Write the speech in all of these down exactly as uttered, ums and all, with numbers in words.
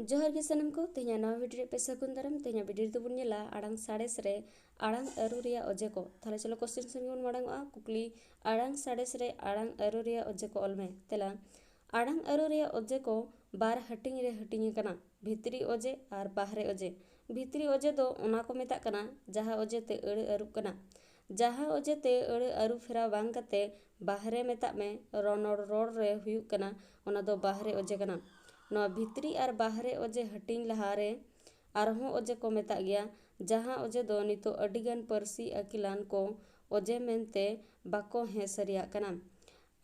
ᱡᱚᱦᱟᱨ ᱜᱮ ᱥᱟᱱᱟᱢ ᱠᱚ, ᱛᱮᱦᱮᱧᱟᱜ ᱱᱟᱣᱟ ᱵᱷᱤᱰᱤᱭᱳ ᱨᱮ ᱯᱮ ᱥᱟᱹᱜᱩᱱ ᱫᱟᱨᱟᱢ᱾ ᱛᱮᱦᱮᱧᱟᱜ ᱵᱷᱤᱰᱤᱭᱳ ᱨᱮᱫᱚ ᱵᱚᱱ ᱧᱮᱞᱟ ᱟᱲᱟᱝ ᱥᱟᱬᱮᱥ ᱨᱮ ᱟᱲᱟᱝ ᱟᱹᱨᱩ ᱨᱮᱭᱟᱜ ᱚᱡᱮ ᱠᱚ᱾ ᱛᱟᱦᱞᱮ ᱪᱚᱞᱚ ᱠᱚᱥᱪᱮᱱ ᱥᱮᱱ ᱜᱮᱵᱚᱱ ᱢᱟᱲᱟᱝᱚᱜᱼᱟ᱾ ᱠᱩᱠᱞᱤ, ᱟᱲᱟᱝ ᱥᱟᱬᱮᱥ ᱨᱮ ᱟᱲᱟᱝ ᱟᱹᱨᱩ ᱨᱮᱭᱟᱜ ᱚᱡᱮ ᱠᱚ ᱚᱞ ᱢᱮ᱾ ᱛᱮᱞᱟ, ᱟᱲᱟᱝ ᱟᱹᱨᱩ ᱨᱮᱭᱟᱜ ᱚᱡᱮ ᱠᱚ ᱵᱟᱨ ᱦᱟᱹᱴᱤᱧ ᱨᱮ ᱦᱟᱹᱴᱤᱧ ᱟᱠᱟᱱᱟ, ᱵᱷᱤᱛᱨᱤ ᱚᱡᱮ ᱟᱨ ᱵᱟᱦᱨᱮ ᱚᱡᱮ᱾ ᱵᱷᱤᱛᱨᱤ ᱚᱡᱮ ᱫᱚ ᱚᱱᱟ ᱠᱚ ᱢᱮᱛᱟᱜ ᱠᱟᱱᱟ ᱡᱟᱦᱟᱸ ᱚᱡᱮ ᱛᱮ ᱟᱹᱲᱟᱹ ᱟᱹᱨᱩᱜ ᱠᱟᱱᱟ᱾ ᱡᱟᱦᱟᱸ ᱚᱡᱮ ᱛᱮ ᱟᱹᱲᱟᱹ ᱟᱹᱨᱩ ᱯᱷᱮᱨᱟᱣ ᱵᱟᱝ ᱠᱟᱛᱮ ᱵᱟᱦᱨᱮ ᱢᱮᱛᱟᱜ ᱢᱮ, ᱨᱚᱱᱚᱲ ᱨᱚᱲ ᱨᱮ ᱦᱩᱭᱩᱜ ᱠᱟᱱᱟ, ᱚᱱᱟ ᱫᱚ ᱵᱟᱦᱨᱮ ᱚᱡᱮ ᱠᱟᱱᱟ᱾ ᱱᱚᱣᱟ ᱵᱷᱤᱛᱨᱤ ᱟᱨ ᱵᱟᱦᱨᱮ ᱚᱡᱮ ᱦᱟᱹᱴᱤᱧ ᱞᱟᱦᱟᱨᱮ ᱟᱨᱦᱚᱸ ᱚᱡᱮ ᱠᱚ ᱢᱮᱛᱟᱜ ᱜᱮᱭᱟ, ᱡᱟᱦᱟᱸ ᱚᱡᱮ ᱫᱚ ᱱᱤᱛᱚᱜ ᱟᱹᱰᱤᱜᱟᱱ ᱯᱟᱹᱨᱥᱤ ᱟᱹᱠᱤᱞᱟᱱ ᱠᱚ ᱚᱡᱮ ᱢᱮᱱᱛᱮ ᱵᱟᱠᱚ ᱦᱮᱸ ᱥᱟᱹᱨᱤᱭᱟᱜ ᱠᱟᱱᱟ᱾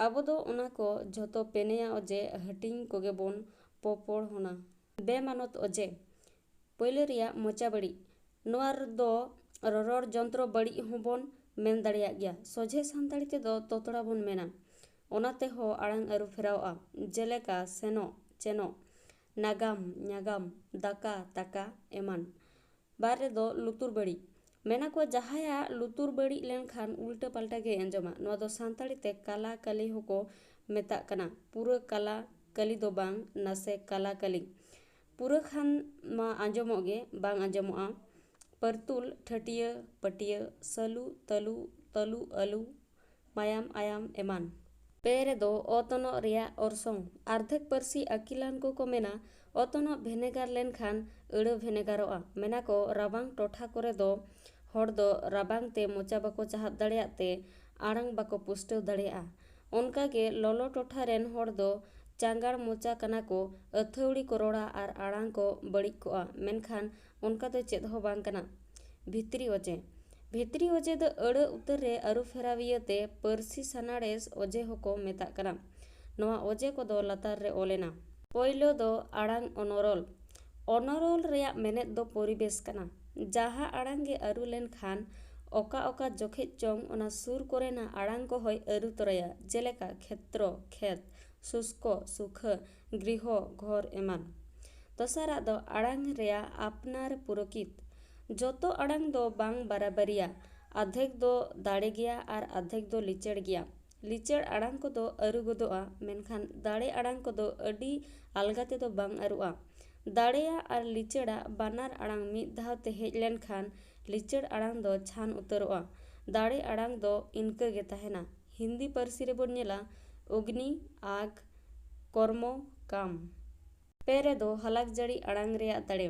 ᱟᱵᱚ ᱫᱚ ᱚᱱᱟ ᱠᱚ ᱡᱷᱚᱛᱚ ᱯᱮᱱᱮᱭᱟ ᱚᱡᱮ ᱦᱟᱹᱴᱤᱧ ᱠᱚᱜᱮ ᱵᱚᱱ ᱯᱚᱯᱚᱲ ᱦᱚᱱᱟ᱾ ᱵᱮᱢᱟᱱᱚᱛ ᱚᱡᱮ᱾ ᱯᱳᱭᱞᱳ ᱨᱮᱭᱟᱜ ᱢᱚᱪᱟ ᱵᱟᱹᱲᱤᱡ᱾ ᱱᱚᱣᱟ ᱨᱮᱫᱚ ᱨᱚᱨᱚᱲ ᱡᱚᱱᱛᱨᱚ ᱵᱟᱹᱲᱤᱡ ᱦᱚᱸᱵᱚᱱ ᱢᱮᱱ ᱫᱟᱲᱮᱭᱟᱜ ᱜᱮᱭᱟ᱾ ᱥᱚᱡᱷᱮ ᱥᱟᱱᱛᱟᱲᱤ ᱛᱮᱫᱚ ᱛᱚᱛᱲᱟ ᱵᱚᱱ ᱢᱮᱱᱟ᱾ ᱚᱱᱟ ᱛᱮᱦᱚᱸ ᱟᱲᱟᱝ ᱟᱹᱨᱩ ᱯᱷᱮᱨᱟᱣᱚᱜᱼᱟ, ᱡᱮᱞᱮᱠᱟ ᱥᱮᱱᱚᱜ, ᱪᱮᱱᱚᱜ, ᱱᱟᱜᱟᱢ, ᱧᱟᱜᱟᱢ, ᱫᱟᱠᱟ, ᱛᱟᱠᱟ ᱮᱢᱟᱱ᱾ ᱵᱟᱨ ᱨᱮᱫᱚ ᱞᱩᱛᱩᱨ ᱵᱟᱹᱲᱤᱡ᱾ ᱢᱮᱱᱟ ᱠᱚ ᱡᱟᱦᱟᱸᱭᱟᱜ ᱞᱩᱛᱩᱨ ᱵᱟᱹᱲᱤᱡ ᱞᱮᱱᱠᱷᱟᱱ ᱩᱞᱴᱟᱹ ᱯᱟᱞᱴᱟ ᱜᱮᱭ ᱟᱸᱡᱚᱢᱟ᱾ ᱱᱚᱣᱟ ᱫᱚ ᱥᱟᱱᱛᱟᱲᱤ ᱛᱮ ᱠᱟᱞᱟ ᱠᱟᱹᱞᱤ ᱦᱚᱸᱠᱚ ᱢᱮᱛᱟᱜ ᱠᱟᱱᱟ᱾ ᱯᱩᱨᱟᱹ ᱠᱟᱞᱟ ᱠᱟᱹᱞᱤ ᱫᱚ ᱵᱟᱝ, ᱱᱟᱥᱮ ᱠᱟᱞᱟ ᱠᱟᱹᱞᱤ᱾ ᱯᱩᱨᱟᱹ ᱠᱷᱟᱱ ᱢᱟ ᱟᱸᱡᱚᱢᱚᱜ ᱜᱮ, ᱵᱟᱝ ᱟᱸᱡᱚᱢᱚᱜᱼᱟ᱾ ᱯᱟᱹᱨᱛᱩᱞ, ᱴᱷᱟᱹᱴᱤᱭᱟᱹ, ᱯᱟᱹᱴᱤᱭᱟᱹ, ᱥᱟᱹᱞᱩ, ᱛᱟᱹᱞᱩ, ᱛᱟᱹᱞᱩ, ᱟᱹᱞᱩ, ᱢᱟᱭᱟᱢ, ᱟᱭᱟᱢ ᱮᱢᱟᱱ᱾ ᱯᱮ ᱨᱮᱫᱚ ᱚᱛᱚᱱᱚᱜ ᱨᱮᱭᱟᱜ ᱚᱨᱥᱚᱝ᱾ ᱟᱨᱫᱷᱮᱠ ᱯᱟᱹᱨᱥᱤ ᱟᱹᱠᱤᱞᱟᱱ ᱠᱚᱠᱚ ᱢᱮᱱᱟ, ᱚᱛᱚᱱᱚᱜ ᱵᱷᱮᱱᱮᱜᱟᱨ ᱞᱮᱱᱠᱷᱟᱱ ᱟᱹᱲᱟᱹ ᱵᱷᱮᱱᱮᱜᱟᱨᱚᱜᱼᱟ᱾ ᱢᱮᱱᱟ ᱠᱚ ᱨᱟᱵᱟᱝ ᱴᱚᱴᱷᱟ ᱠᱚᱨᱮ ᱫᱚ ᱦᱚᱲ ᱫᱚ ᱨᱟᱵᱟᱝ ᱛᱮ ᱢᱚᱪᱟ ᱵᱟᱠᱚ ᱪᱟᱦᱟᱵ ᱫᱟᱲᱮᱭᱟᱜ ᱛᱮ ᱟᱲᱟᱝ ᱵᱟᱠᱚ ᱯᱩᱥᱴᱟᱹᱣ ᱫᱟᱲᱮᱭᱟᱜᱼᱟ᱾ ᱚᱱᱠᱟᱜᱮ ᱞᱚᱞᱚ ᱴᱚᱴᱷᱟ ᱨᱮᱱ ᱦᱚᱲ ᱫᱚ ᱪᱟᱸᱜᱟᱲ ᱢᱚᱪᱟ ᱠᱟᱱᱟ ᱠᱚ, ᱟᱹᱛᱷᱟᱹᱣᱲᱤ ᱠᱚ ᱨᱚᱲᱟ ᱟᱨ ᱟᱲᱟᱝ ᱠᱚ ᱵᱟᱹᱲᱤᱡ ᱠᱚᱜᱼᱟ, ᱢᱮᱱᱠᱷᱟᱱ ᱚᱱᱠᱟ ᱫᱚ ᱪᱮᱫ ᱦᱚᱸ ᱵᱟᱝ ᱠᱟᱱᱟ᱾ ᱵᱷᱤᱛᱨᱤ ᱚᱡᱮ᱾ ᱵᱷᱤᱛᱨᱤ ᱚᱡᱮ ᱫᱚ ᱟᱹᱲᱟᱹ ᱩᱛᱟᱹᱨ ᱨᱮ ᱟᱹᱨᱩ ᱯᱷᱮᱨᱟᱣᱤᱭᱟᱹ ᱛᱮ ᱯᱟᱹᱨᱥᱤ ᱥᱟᱱᱟᱲᱮᱥ ᱚᱡᱮ ᱦᱚᱸᱠᱚ ᱢᱮᱛᱟᱜ ᱠᱟᱱᱟ᱾ ᱱᱚᱣᱟ ᱚᱡᱮ ᱠᱚᱫᱚ ᱞᱟᱛᱟᱨ ᱨᱮ ᱚᱞ ᱮᱱᱟ᱾ ᱯᱳᱭᱞᱳ ᱫᱚ ᱟᱲᱟᱝ ᱚᱱᱚᱨᱚᱞ᱾ ᱚᱱᱚᱨᱚᱞ ᱨᱮᱭᱟᱜ ᱢᱮᱱᱮᱫ ᱫᱚ ᱯᱚᱨᱤᱵᱮᱥ ᱠᱟᱱᱟ᱾ ᱡᱟᱦᱟᱸ ᱟᱲᱟᱝ ᱜᱮ ᱟᱹᱨᱩ ᱞᱮᱱᱠᱷᱟᱱ ᱚᱠᱟ ᱚᱠᱟ ᱡᱚᱠᱷᱮᱡ ᱪᱚᱝ ᱚᱱᱟ ᱥᱩᱨ ᱠᱚᱨᱮᱱᱟᱜ ᱟᱲᱟᱝ ᱠᱚᱦᱚᱸᱭ ᱟᱹᱨᱩ ᱛᱚᱨᱟᱭᱟ, ᱡᱮᱞᱮᱠᱟ ᱠᱷᱮᱛᱨᱚ, ᱠᱷᱮᱛ, ᱥᱩᱥᱠᱚ, ᱥᱩᱠᱷᱟᱹ, ᱜᱨᱤᱦᱚ, ᱜᱷᱚᱨ ᱮᱢᱟᱱ᱾ ᱫᱚᱥᱟᱨᱟᱜ ᱫᱚ ᱟᱲᱟᱝ ᱨᱮᱭᱟᱜ ᱟᱯᱱᱟᱨ ᱯᱩᱨᱚᱠᱤᱛ᱾ ᱡᱚᱛᱚ ᱟᱲᱟᱝ ᱫᱚ ᱵᱟᱝ ᱵᱟᱨᱟᱵᱟᱨᱤᱭᱟ, ᱟᱫᱷᱮᱠ ᱫᱚ ᱫᱟᱲᱮ ᱜᱮᱭᱟ ᱟᱨ ᱟᱫᱷᱮᱠ ᱫᱚ ᱞᱤᱪᱟᱹᱲ ᱜᱮᱭᱟ᱾ ᱞᱤᱪᱟᱹᱲ ᱟᱲᱟᱝ ᱠᱚᱫᱚ ᱟᱹᱨᱩ ᱜᱚᱫᱚᱜᱼᱟ, ᱢᱮᱱᱠᱷᱟᱱ ᱫᱟᱲᱮ ᱟᱲᱟᱝ ᱠᱚᱫᱚ ᱟᱹᱰᱤ ᱟᱞᱜᱟ ᱛᱮᱫᱚ ᱵᱟᱝ ᱟᱹᱨᱩᱜᱼᱟ᱾ ᱫᱟᱲᱮᱭᱟᱜ ᱟᱨ ᱞᱤᱪᱟᱹᱲᱟᱜ ᱵᱟᱱᱟᱨ ᱟᱲᱟᱝ ᱢᱤᱫ ᱫᱷᱟᱣ ᱛᱮ ᱦᱮᱡ ᱞᱮᱱᱠᱷᱟᱱ ᱞᱤᱪᱟᱹᱲ ᱟᱲᱟᱝ ᱫᱚ ᱪᱷᱟᱱ ᱩᱛᱟᱹᱨᱚᱜᱼᱟ᱾ ᱫᱟᱲᱮ ᱟᱲᱟᱝ ᱫᱚ ᱤᱱᱠᱟᱹ ᱜᱮ ᱛᱟᱦᱮᱱᱟ᱾ ᱦᱤᱱᱫᱤ ᱯᱟᱹᱨᱥᱤ ᱨᱮᱵᱚᱱ ᱧᱮᱞᱟ ᱚᱜᱽᱱᱤ, ᱟᱜᱽ, ᱠᱚᱨᱢᱚ, ᱠᱟᱢ᱾ ᱯᱮ ᱨᱮᱫᱚ ᱦᱟᱞᱟᱠ ᱡᱟᱹᱲᱤ ᱟᱲᱟᱝ ᱨᱮᱭᱟᱜ ᱫᱟᱲᱮ᱾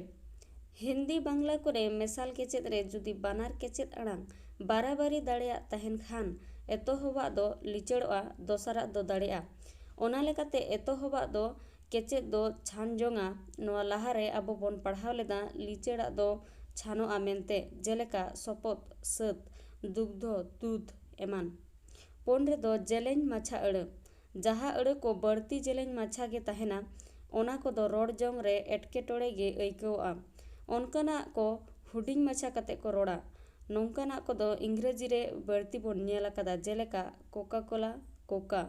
ᱦᱤᱱᱫᱤ ᱵᱟᱝᱞᱟ ᱠᱚᱨᱮ ᱢᱮᱥᱟᱞ ᱠᱮᱪᱮᱫ ᱨᱮ ᱡᱩᱫᱤ ᱵᱟᱱᱟᱨ ᱠᱮᱪᱮᱫ ᱟᱲᱟᱝ ᱵᱟᱨᱟᱵᱟᱨᱤ ᱫᱟᱲᱮᱭᱟᱜ ᱛᱟᱦᱮᱱ ᱠᱷᱟᱱ ᱮᱛᱚᱦᱚᱵᱟᱜ ᱫᱚ ᱞᱤᱪᱟᱹᱲᱚᱜᱼᱟ, ᱫᱚᱥᱟᱨᱟᱜ ᱫᱚ ᱫᱟᱲᱮᱜᱼᱟ᱾ ᱚᱱᱟ ᱞᱮᱠᱟᱛᱮ ᱮᱛᱚᱦᱚᱵᱟᱜ ᱫᱚ ᱠᱮᱪᱮᱫ ᱫᱚ ᱪᱷᱟᱱ ᱡᱚᱝᱟ᱾ ᱱᱚᱣᱟ ᱞᱟᱦᱟᱨᱮ ᱟᱵᱚ ᱵᱚᱱ ᱯᱟᱲᱦᱟᱣ ᱞᱮᱫᱟ ᱞᱤᱪᱟᱹᱲᱟᱜ ᱫᱚ ᱪᱷᱟᱱᱚᱜᱼᱟ ᱢᱮᱱᱛᱮ, ᱡᱮᱞᱮᱠᱟ ᱥᱚᱯᱚᱫ, ᱥᱟᱹᱛ, ᱫᱩᱜᱽᱫᱷᱚ, ᱫᱩᱫᱷ ᱮᱢᱟᱱ᱾ ᱯᱩᱱ ᱨᱮᱫᱚ ᱡᱮᱞᱮᱧ ᱢᱟᱪᱷᱟ ᱟᱹᱲᱟᱹ᱾ ᱡᱟᱦᱟᱸ ᱟᱹᱲᱟᱹ ᱠᱚ ᱵᱟᱹᱲᱛᱤ ᱡᱮᱞᱮᱧ ᱢᱟᱪᱷᱟ ᱜᱮ ᱛᱟᱦᱮᱱᱟ, ᱚᱱᱟ ᱠᱚᱫᱚ ᱨᱚᱲ ᱡᱚᱝ ᱨᱮ ᱮᱴᱠᱮᱴᱚᱬᱮ ᱜᱮ ᱟᱹᱭᱠᱟᱹᱣᱚᱜᱼᱟ᱾ ᱚᱱᱠᱟᱱᱟᱜ ᱠᱚ ᱦᱩᱰᱤᱧ ᱢᱟᱪᱷᱟ ᱠᱟᱛᱮ ᱠᱚ ᱨᱚᱲᱟ᱾ ᱱᱚᱝᱠᱟᱱᱟᱜ ᱠᱚᱫᱚ ᱤᱝᱨᱮᱡᱤ ᱨᱮ ᱵᱟᱹᱲᱛᱤ ᱵᱚᱱ ᱧᱮᱞ ᱟᱠᱟᱫᱟ, ᱡᱮᱞᱮᱠᱟ ᱠᱳᱠᱟ ᱠᱳᱞᱟ, ᱠᱳᱠᱟ᱾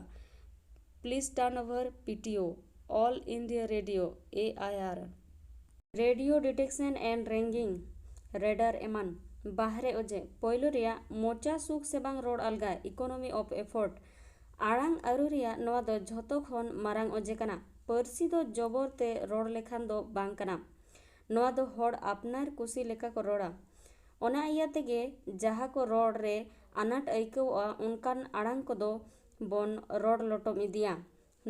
Please turn over P T O, All India Radio, A I R, Radio Detection and Ringing, Radar ᱮᱢᱟᱱ᱾ ᱵᱟᱦᱨᱮ ᱚᱡᱮ᱾ ᱯᱳᱭᱞᱳ ᱨᱮᱭᱟᱜ ᱢᱚᱪᱟ ᱥᱩᱠ ᱥᱮ ᱵᱟᱝ ᱨᱚᱲ ᱟᱞᱜᱟ, Economy of Effort᱾ ᱟᱲᱟᱝ ᱟᱹᱨᱩ ᱨᱮᱭᱟᱜ ᱱᱚᱣᱟ ᱫᱚ ᱡᱷᱚᱛᱚ ᱠᱷᱚᱱ ᱢᱟᱨᱟᱝ ᱚᱡᱮ ᱠᱟᱱᱟ᱾ ᱯᱟᱹᱨᱥᱤ ᱫᱚ ᱡᱚᱵᱚᱨ ᱛᱮ ᱨᱚᱲ ᱞᱮᱠᱷᱟᱱ ᱫᱚ ᱵᱟᱝ ᱠᱟᱱᱟ᱾ ᱱᱚᱣᱟ ᱫᱚ ᱦᱚᱲ ᱟᱯᱱᱟᱨ ᱠᱩᱥᱤ ᱞᱮᱠᱟ ᱠᱚ ᱨᱚᱲᱟ᱾ ᱚᱱᱟ ᱤᱭᱟᱹ ᱛᱮᱜᱮ ᱡᱟᱦᱟᱸ ᱠᱚ ᱨᱚᱲ ᱨᱮ ᱟᱱᱟᱴ ᱟᱹᱭᱠᱟᱹᱣᱚᱜᱼᱟ, ᱚᱱᱠᱟᱱ ᱟᱲᱟᱝ ᱠᱚᱫᱚ ᱵᱚᱱ ᱨᱚᱲ ᱞᱚᱴᱚᱢ ᱤᱫᱤᱭᱟ᱾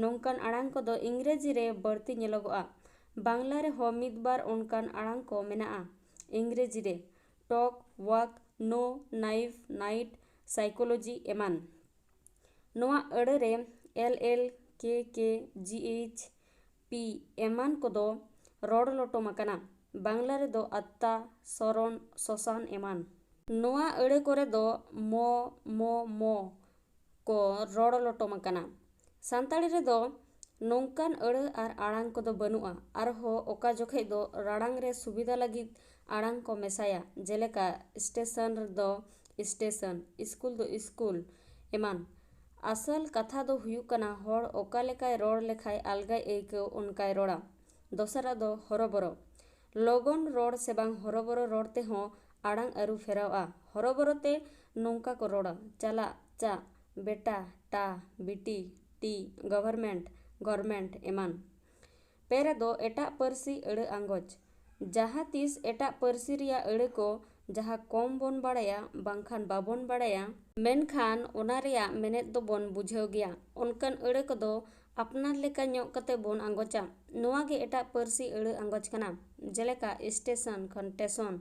ᱱᱚᱝᱠᱟᱱ ᱟᱲᱟᱝ ᱠᱚᱫᱚ ᱤᱝᱨᱮᱡᱤ ᱨᱮ ᱵᱟᱹᱲᱛᱤ ᱧᱮᱞᱚᱜᱚᱜᱼᱟ᱾ ᱵᱟᱝᱞᱟ ᱨᱮᱦᱚᱸ ᱢᱤᱫ ᱵᱟᱨ ᱚᱱᱠᱟᱱ ᱟᱲᱟᱝ ᱠᱚ ᱢᱮᱱᱟᱜᱼᱟ᱾ ᱤᱝᱨᱮᱡᱤ ᱨᱮ talk, walk, know, knife, night, psychology ᱮᱢᱟᱱ᱾ ᱱᱚᱣᱟ ᱟᱹᱲᱟᱹ ᱨᱮ L L, K K, G H, P ᱮᱢᱟᱱ ᱠᱚᱫᱚ ᱨᱚᱲ ᱞᱚᱴᱚᱢ ᱟᱠᱟᱱᱟ᱾ ᱵᱟᱝᱞᱟ ᱨᱮᱫᱚ ᱟᱛᱛᱟ, ᱥᱚᱨᱚᱱ, ᱥᱚᱥᱟᱱ ᱮᱢᱟᱱ᱾ ᱱᱚᱣᱟ ᱟᱹᱲᱟᱹ ᱠᱚᱨᱮ ᱫᱚ ᱢᱚ, ᱢᱚ, ᱢᱚ ᱠᱚ ᱨᱚᱲ ᱞᱚᱴᱚᱢ ᱟᱠᱟᱱᱟ᱾ ᱥᱟᱱᱛᱟᱲᱤ ᱨᱮᱫᱚ ᱱᱚᱝᱠᱟᱱ ᱟᱹᱲᱟᱹ ᱟᱨ ᱟᱲᱟᱝ ᱠᱚᱫᱚ ᱵᱟᱹᱱᱩᱜᱼᱟ᱾ ᱟᱨᱦᱚᱸ ᱚᱠᱟ ᱡᱚᱠᱷᱮᱡ ᱫᱚ ᱨᱟᱲᱟᱝ ᱨᱮ ᱥᱩᱵᱤᱫᱷᱟ ᱞᱟᱹᱜᱤᱫ ᱟᱲᱟᱝ ᱠᱚ ᱢᱮᱥᱟᱭᱟ, ᱡᱮᱞᱮᱠᱟ ᱥᱴᱮᱥᱚᱱ ᱫᱚ ᱥᱴᱮᱥᱚᱱ, ᱥᱠᱩᱞ ᱫᱚ ᱥᱠᱩᱞ ᱮᱢᱟᱱ᱾ ᱟᱥᱚᱞ ᱠᱟᱛᱷᱟ ᱫᱚ ᱦᱩᱭᱩᱜ ᱠᱟᱱᱟ, ᱦᱚᱲ ᱚᱠᱟ ᱞᱮᱠᱟᱭ ᱨᱚᱲ ᱞᱮᱠᱷᱟᱡ ᱟᱞᱜᱟᱭ ᱟᱹᱭᱠᱟᱹᱣ, ᱚᱱᱠᱟᱭ ᱨᱚᱲᱟ᱾ ᱫᱚᱥᱟᱨᱟᱜ ᱫᱚ ᱦᱚᱨᱚᱵᱚᱨᱚ᱾ ᱞᱚᱜᱚᱱ ᱨᱚᱲ ᱥᱮ ᱵᱟᱝ ᱦᱚᱨᱚᱵᱚᱨᱚ ᱨᱚᱲ ᱛᱮᱦᱚᱸ ᱟᱲᱟᱝ ᱟᱹᱨᱩ ᱯᱷᱮᱨᱟᱣᱼᱟ᱾ ᱦᱚᱨᱚᱵᱚᱨᱚ ᱛᱮ ᱱᱚᱝᱠᱟ ᱠᱚ ᱨᱚᱲᱟ, ᱪᱟᱞᱟᱜ, ᱪᱟᱜ, ᱵᱮᱴᱟ, ᱴᱟ, ᱵᱤᱴᱤ, ᱴᱤ, government, ᱜᱚᱨᱢᱮᱱᱴ ᱮᱢᱟᱱ᱾ ᱯᱮ ᱨᱮᱫᱚ ᱮᱴᱟᱜ ᱯᱟᱹᱨᱥᱤ ᱟᱹᱲᱟᱹ ᱟᱸᱜᱚᱪ᱾ ᱡᱟᱦᱟᱸ ᱛᱤᱥ ᱮᱴᱟᱜ ᱯᱟᱹᱨᱥᱤ ᱨᱮᱭᱟᱜ ᱟᱹᱲᱟᱹ ᱠᱚ ᱡᱟᱦᱟᱸ ᱠᱚᱢ ᱵᱚᱱ ᱵᱟᱲᱟᱭᱟ ᱵᱟᱝᱠᱷᱟᱱ ᱵᱟᱵᱚᱱ ᱵᱟᱲᱟᱭᱟ, ᱢᱮᱱᱠᱷᱟᱱ ᱚᱱᱟ ᱨᱮᱭᱟᱜ ᱢᱮᱱᱮᱫ ᱫᱚᱵᱚᱱ ᱵᱩᱡᱷᱟᱹᱣ ᱜᱮᱭᱟ, ᱚᱱᱠᱟᱱ ᱟᱹᱲᱟᱹ ᱠᱚᱫᱚ ᱟᱯᱱᱟᱨ ᱞᱮᱠᱟ ᱧᱚᱜ ᱠᱟᱛᱮ ᱵᱚᱱ ᱟᱸᱜᱚᱪᱟ᱾ ᱱᱚᱣᱟ ᱜᱮ ᱮᱴᱟᱜ ᱯᱟᱹᱨᱥᱤ ᱟᱹᱲᱟᱹ ᱟᱸᱜᱚᱪ ᱠᱟᱱᱟ᱾ ᱡᱮᱞᱮᱠᱟ, ᱥᱴᱮᱥᱚᱱ ᱠᱷᱚᱱ ᱴᱮᱥᱚᱱ,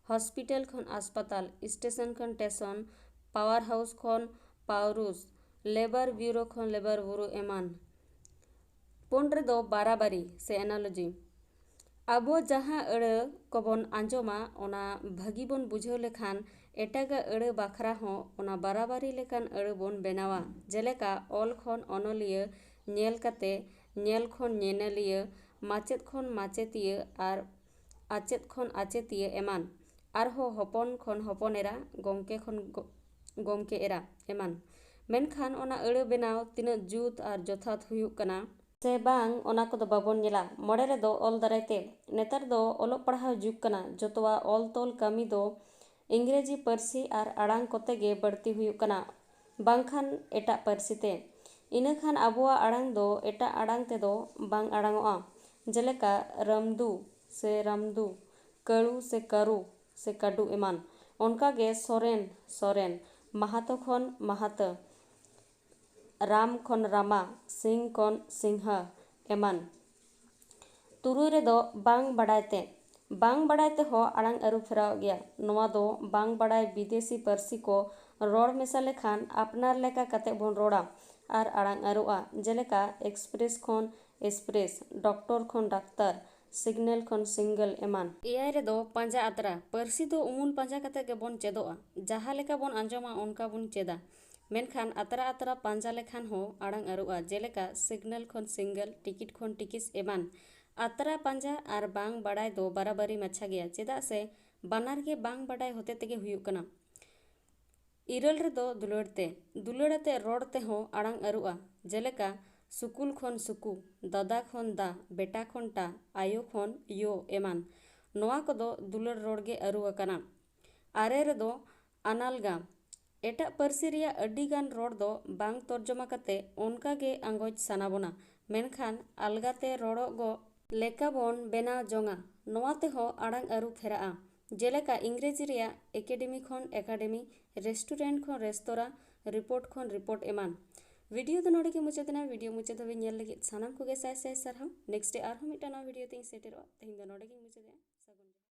ᱦᱚᱥᱯᱤᱴᱟᱞ ᱠᱷᱚᱱ ᱟᱥᱯᱟᱛᱟᱞ, ᱥᱴᱮᱥᱚᱱ ᱠᱷᱚᱱ ᱴᱮᱥᱚᱱ, ᱯᱟᱣᱟᱨ ᱦᱟᱣᱩᱥ ᱠᱷᱚᱱ ᱯᱟᱣᱨᱩᱥ, ᱞᱮᱵᱟᱨ ᱵᱤᱭᱩᱨᱳ ᱠᱷᱚᱱ ᱞᱮᱵᱟᱨ ᱵᱩᱨᱩ ᱮᱢᱟᱱ᱾ ᱯᱩᱱ ᱨᱮᱫᱚ ᱵᱟᱨᱟᱵᱟᱨᱤ ᱥᱮ ᱮᱱᱟᱞᱚᱡᱤ᱾ ᱟᱵᱚ ᱡᱟᱦᱟᱸ ᱟᱹᱲᱟᱹ ᱠᱚᱵᱚᱱ ᱟᱸᱡᱚᱢᱟ, ᱚᱱᱟ ᱵᱷᱟᱹᱜᱤ ᱵᱚᱱ ᱵᱩᱡᱷᱟᱹᱣ ᱞᱮᱠᱷᱟᱱ ᱮᱴᱟᱜᱟᱜ ᱟᱹᱲᱟᱹ ᱵᱟᱠᱷᱨᱟ ᱦᱚᱸ ᱚᱱᱟ ᱵᱟᱨᱟᱵᱟᱨᱤ ᱞᱮᱠᱟᱱ ᱟᱹᱲᱟᱹ ᱵᱚᱱ ᱵᱮᱱᱟᱣᱟ᱾ ᱡᱮᱞᱮᱠᱟ, ᱚᱞ ᱠᱷᱚᱱ ᱚᱱᱚᱞᱤᱭᱟᱹ, ᱧᱮᱞ ᱠᱟᱛᱮ, ᱧᱮᱞ ᱠᱷᱚᱱ ᱧᱮᱧᱮᱞᱤᱭᱟᱹ, ᱢᱟᱪᱮᱫ ᱠᱷᱚᱱ ᱢᱟᱪᱮᱛᱤᱭᱟᱹ ᱟᱨ ᱟᱪᱮᱫ ᱠᱷᱚᱱ ᱟᱪᱮᱛᱤᱭᱟᱹ ᱮᱢᱟᱱ᱾ ᱟᱨᱦᱚᱸ ᱦᱚᱯᱚᱱ ᱠᱷᱚᱱ ᱦᱚᱯᱚᱱ ᱮᱨᱟ, ᱜᱚᱢᱠᱮ ᱠᱷᱚᱱ ᱜᱚ-, ᱜᱚᱢᱠᱮ ᱮᱨᱟ ᱮᱢᱟᱱ᱾ ᱢᱮᱱᱠᱷᱟᱱ ᱚᱱᱟ ᱟᱹᱲᱟᱹ ᱵᱮᱱᱟᱣ ᱛᱤᱱᱟᱹᱜ ᱡᱩᱛ ᱟᱨ ᱡᱚᱛᱷᱟᱛ ᱦᱩᱭᱩᱜ ᱠᱟᱱᱟ ᱥᱮ ᱵᱟᱝ, ᱚᱱᱟ ᱠᱚᱫᱚ ᱵᱟᱵᱚᱱ ᱧᱮᱞᱟ᱾ ᱢᱚᱬᱮ ᱨᱮᱫᱚ ᱚᱞ ᱫᱟᱨᱟᱭ ᱛᱮ᱾ ᱱᱮᱛᱟᱨ ᱫᱚ ᱚᱞᱚᱜ ᱯᱟᱲᱦᱟᱣ ᱡᱩᱜᱽ ᱠᱟᱱᱟ, ᱡᱚᱛᱚᱣᱟᱜ ᱚᱞ ᱛᱚᱞ ᱠᱟᱹᱢᱤ ᱫᱚ ᱤᱝᱨᱮᱡᱤ ᱯᱟᱹᱨᱥᱤ ᱟᱨ ᱟᱲᱟᱝ ᱠᱚᱛᱮ ᱜᱮ ᱵᱟᱹᱲᱛᱤ ᱦᱩᱭᱩᱜ ᱠᱟᱱᱟ, ᱵᱟᱝᱠᱷᱟᱱ ᱮᱴᱟᱜ ᱯᱟᱹᱨᱥᱤ ᱛᱮ᱾ ᱤᱱᱟᱹ ᱠᱷᱟᱱ ᱟᱵᱚᱣᱟᱜ ᱟᱲᱟᱝ ᱫᱚ ᱮᱴᱟᱜ ᱟᱲᱟᱝ ᱛᱮᱫᱚ ᱵᱟᱝ ᱟᱲᱟᱝᱚᱜᱼᱟ᱾ ᱡᱮᱞᱮᱠᱟ, ᱨᱟᱢᱫᱩ ᱥᱮ ᱨᱟᱢᱫᱩ, ᱠᱟᱹᱲᱩ ᱥᱮ ᱠᱟᱹᱨᱩ ᱥᱮ ᱠᱟᱹᱰᱩ ᱮᱢᱟᱱ᱾ ᱚᱱᱠᱟᱜᱮ ᱥᱚᱨᱮᱱ, ᱥᱚᱨᱮᱱ, ᱢᱟᱦᱟᱛᱚ ᱠᱷᱚᱱ ᱢᱟᱦᱟᱛᱟᱹ, ᱨᱟᱢ ᱠᱷᱚᱱ ᱨᱟᱢᱟ, ᱥᱤᱝ ᱠᱷᱚᱱ ᱥᱤᱝᱦᱟ ᱮᱢᱟᱱ᱾ ᱛᱩᱨᱩᱭ ᱨᱮᱫᱚ ᱵᱟᱝ ᱵᱟᱰᱟᱭ ᱛᱮ᱾ ᱵᱟᱝ ᱵᱟᱰᱟᱭ ᱛᱮᱦᱚᱸ ᱟᱲᱟᱝ ᱟᱹᱨᱩ ᱯᱷᱮᱨᱟᱣᱚᱜ ᱜᱮᱭᱟ᱾ ᱱᱚᱣᱟ ᱫᱚ ᱵᱟᱝ ᱵᱟᱰᱟᱭ ᱵᱤᱫᱮᱥᱤ ᱯᱟᱹᱨᱥᱤ ᱠᱚ ᱨᱚᱲ ᱢᱮᱥᱟ ᱞᱮᱠᱷᱟᱱ ᱟᱯᱱᱟᱨ ᱞᱮᱠᱟ ᱠᱟᱛᱮ ᱵᱚᱱ ᱨᱚᱲᱟ ᱟᱨ ᱟᱲᱟᱝ ᱟᱹᱨᱩᱜᱼᱟ᱾ ᱡᱮᱞᱮᱠᱟ, ᱮᱠᱥᱯᱨᱮᱥ ᱠᱷᱚᱱ ᱮᱥᱯᱨᱮᱥ, ᱰᱚᱠᱴᱚᱨ ᱠᱷᱚᱱ ᱰᱟᱠᱛᱟᱨ, ᱥᱤᱜᱽᱱᱮᱞ ᱠᱷᱚᱱ ᱥᱤᱝᱜᱮᱞ ᱮᱢᱟᱱ᱾ ᱮᱭᱟᱭ ᱨᱮᱫᱚ ᱯᱟᱸᱡᱟ ᱟᱛᱨᱟ᱾ ᱯᱟᱹᱨᱥᱤ ᱫᱚ ᱩᱢᱩᱞ ᱯᱟᱸᱡᱟ ᱠᱟᱛᱮ ᱜᱮᱵᱚᱱ ᱪᱮᱫᱚᱜᱼᱟ᱾ ᱡᱟᱦᱟᱸ ᱞᱮᱠᱟ ᱵᱚᱱ ᱟᱸᱡᱚᱢᱟ, ᱚᱱᱠᱟ ᱵᱚᱱ ᱪᱮᱫᱟ᱾ ᱢᱮᱱᱠᱷᱟᱱ ᱟᱛᱨᱟ ᱟᱛᱨᱟ ᱯᱟᱸᱡᱟ ᱞᱮᱠᱷᱟᱱ ᱦᱚᱸ ᱟᱲᱟᱝ ᱟᱹᱨᱩᱜᱼᱟ, ᱡᱮᱞᱮᱠᱟ, ᱥᱤᱜᱽᱱᱮᱞ ᱠᱷᱚᱱ ᱥᱤᱝᱜᱮᱞ, ᱴᱤᱠᱤᱴ ᱠᱷᱚᱱ ᱴᱤᱠᱤᱥ ᱮᱢᱟᱱ᱾ ᱟᱛᱨᱟ ᱯᱟᱸᱡᱟ ᱟᱨ ᱵᱟᱝ ᱵᱟᱲᱟᱭ ᱫᱚ ᱵᱟᱨᱟᱵᱟᱨᱤ ᱢᱟᱪᱷᱟ ᱜᱮᱭᱟ, ᱪᱮᱫᱟᱜ ᱥᱮ ᱵᱟᱱᱟᱨ ᱜᱮ ᱵᱟᱝ ᱵᱟᱰᱟᱭ ᱦᱚᱛᱮ ᱛᱮᱜᱮ ᱦᱩᱭᱩᱜ ᱠᱟᱱᱟ᱾ ᱤᱨᱟᱹᱞ ᱨᱮᱫᱚ ᱫᱩᱞᱟᱹᱲ ᱛᱮ᱾ ᱫᱩᱞᱟᱹᱲ ᱟᱛᱮ ᱨᱚᱲ ᱛᱮᱦᱚᱸ ᱟᱲᱟᱝ ᱟᱹᱨᱩᱜᱼᱟ, ᱡᱮᱞᱮᱠᱟ, ᱥᱩᱠᱩᱞ ᱠᱷᱚᱱ ᱥᱩᱠᱩ, ᱫᱟᱫᱟ ᱠᱷᱚᱱ ᱫᱟ, ᱵᱮᱴᱟ ᱠᱷᱚᱱ ᱴᱟ, ᱟᱭᱳ ᱠᱷᱚᱱ ᱭᱳ ᱮᱢᱟᱱ᱾ ᱱᱚᱣᱟ ᱠᱚᱫᱚ ᱫᱩᱞᱟᱹᱲ ᱨᱚᱲ ᱜᱮ ᱟᱹᱨᱩ ᱟᱠᱟᱱᱟ᱾ ᱟᱨᱮ ᱨᱮᱫᱚ ᱟᱱᱟᱞᱜᱟ᱾ ᱮᱴᱟᱜ ᱯᱟᱹᱨᱥᱤ ᱨᱮᱭᱟᱜ ᱟᱹᱰᱤ ᱜᱟᱱ ᱨᱚᱲ ᱫᱚ ᱵᱟᱝ ᱛᱚᱨᱡᱚᱢᱟ ᱠᱟᱛᱮ ᱚᱱᱠᱟ ᱜᱮ ᱟᱸᱜᱚᱪ ᱥᱟᱱᱟ ᱵᱚᱱᱟ, ᱢᱮᱱᱠᱷᱟᱱ ᱟᱞᱜᱟᱛᱮ ᱨᱚᱲᱚᱜ ᱜᱚ ᱞᱮᱠᱟ ᱵᱚᱱ ᱵᱮᱱᱟᱣ ᱡᱚᱝᱟ᱾ ᱱᱚᱣᱟ ᱛᱮᱦᱚᱸ ᱟᱲᱟᱝ ᱟᱹᱨᱩ ᱯᱷᱮᱨᱟᱜᱼᱟ᱾ ᱡᱮᱞᱮᱠᱟ ᱤᱝᱨᱮᱡᱤ ᱨᱮᱭᱟᱜ academy ᱠᱷᱚᱱ academy, restaurant ᱠᱷᱚᱱ ᱨᱮᱥᱛᱳᱨᱟ, report ᱠᱷᱚᱱ report ᱮᱢᱟᱱ᱾ ᱵᱷᱤᱰᱤᱭᱳ ᱫᱚ ᱱᱚᱰᱮ ᱜᱮ ᱢᱩᱪᱟᱹᱫ ᱮᱱᱟ᱾ ᱵᱷᱤᱰᱤᱭᱳ ᱢᱩᱪᱟᱹᱫ ᱫᱷᱟᱹᱵᱤᱡ ᱧᱮᱞ ᱞᱟᱹᱜᱤᱫ ᱥᱟᱱᱟᱢ ᱠᱚᱜᱮ ᱥᱟᱭ ᱥᱟᱭ ᱥᱟᱨᱦᱟᱣ᱾ Next day ᱟᱨᱦᱚᱸ ᱢᱤᱫᱴᱟᱝ ᱱᱟᱣᱟ ᱵᱷᱤᱰᱤᱭᱳ ᱛᱮᱧ ᱥᱮᱴᱮᱨᱚᱜᱼᱟ᱾ ᱛᱮᱦᱮᱧ ᱫᱚ ᱱᱚᱰᱮ ᱜᱮᱧ ᱢᱩᱪᱟᱹᱫᱮᱜᱼᱟ᱾